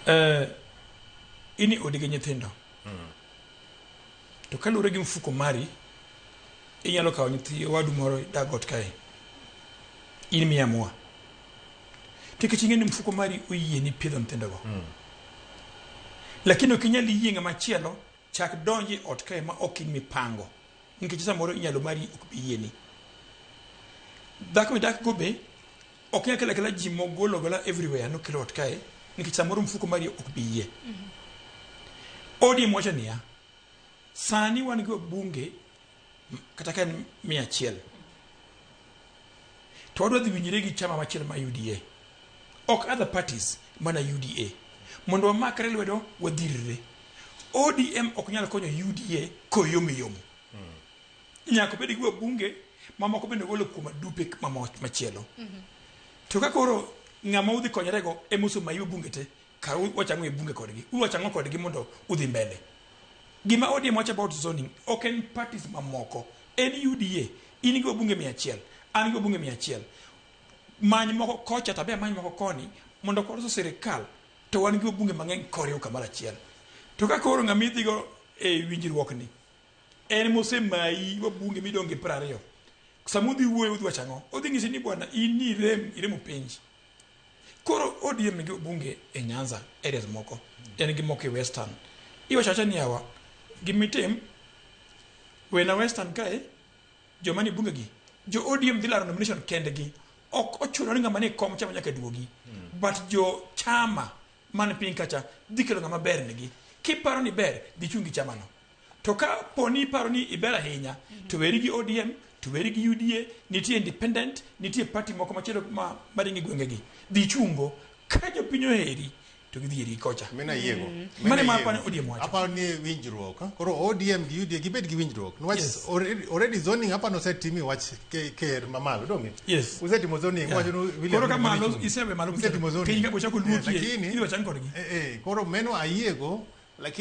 In e odi gi nyithindo. To kaluwore gi mfuko mari, inyalo kawo nyithi owadu moro idag ot kae. In miamua. To nikech ing'e ni mfuko mari oyieni pidho nyithindogo. Lakini ok inyal yie ng'ama chielo chak donjo e ot kae ma ok in mipango. Nikech samoro inyalo mari ok bi yieni. Dhako midak go be ok nyal kelo akela ji mogolo agola everywhere nokelo ot kae nikech samoro mfuko mari ok bi yie. ODM wacho niya, sani wan gi wabunge kata ka en 100 to wadwa dhi winjre gi chama machielo ma UDA, ok other parties, mana UDA, mondo wamakre lwedo wadhirre. ODM ok nyal konyo UDA koyom yom. Nyaka obed gi wabunge mamoko bende golo kuom adupe machielo. To ka koro ng'ama udhi konyorego ema osemayi wabunge te, kar uwacho ang'o e bunge kodgi? Uwacho ang'o kodgi mondo udhi mbele? Gima ODM wacho about zoning ok en parties mamoko, en UDA. In gi wabunge 100, an gi wabunge 100. Many moko kocha to abe amany moko koni mondo koloso sirikal to wan gi wabunge mang'eny koriw kamoro achiel. To ka koro ng'ama idhigo e winjruok ni en mosemayi wabunge midong' gi 20. Sama udhi wuoyo udhi wacho ang'o? Odhi nyisi ni bwana in ni irem, iremo penj. Koro ODM nigi wabunge e Nyanza areas moko, en gi moko e Western. Iwacho awacha ni yawa, gimitim, wena Western kae, joma ni bunge gi, jo ODM dhi laro nomination kendgi. Ok ochuno ni ng'ama ni kom chama nyaka duogi. But jo chama man piny kacha dhi kelo ng'ama ber negi. Kiparo ni ber, dhi chung' gi chamano. To ka po ni iparo ni iber ahinya, to weri gi ODM, to weri gi UDA, nitie independent, nitie party moko machielo ma maringo e gwengegi. Dhi chungo. Ka jopiny oheri, to gidhi eri kocha. Mina yiego. Mano ema aparo ni ODM wacho. Aparo ni winjruok. Koro ODM gi UDA gibed gi winjruok. Niwach Yes. already zoning aparo nosetimi wach ker mamalo, donge? Yes. Usetimo zoning, Yeah. wacho ni William Koro ka Ruto malo, dhi chung'. isewe malo Usetimo zoning. piny ka bochako luokie, Lakini idhi wachang' kodgi. Koro meno ayiego, lakini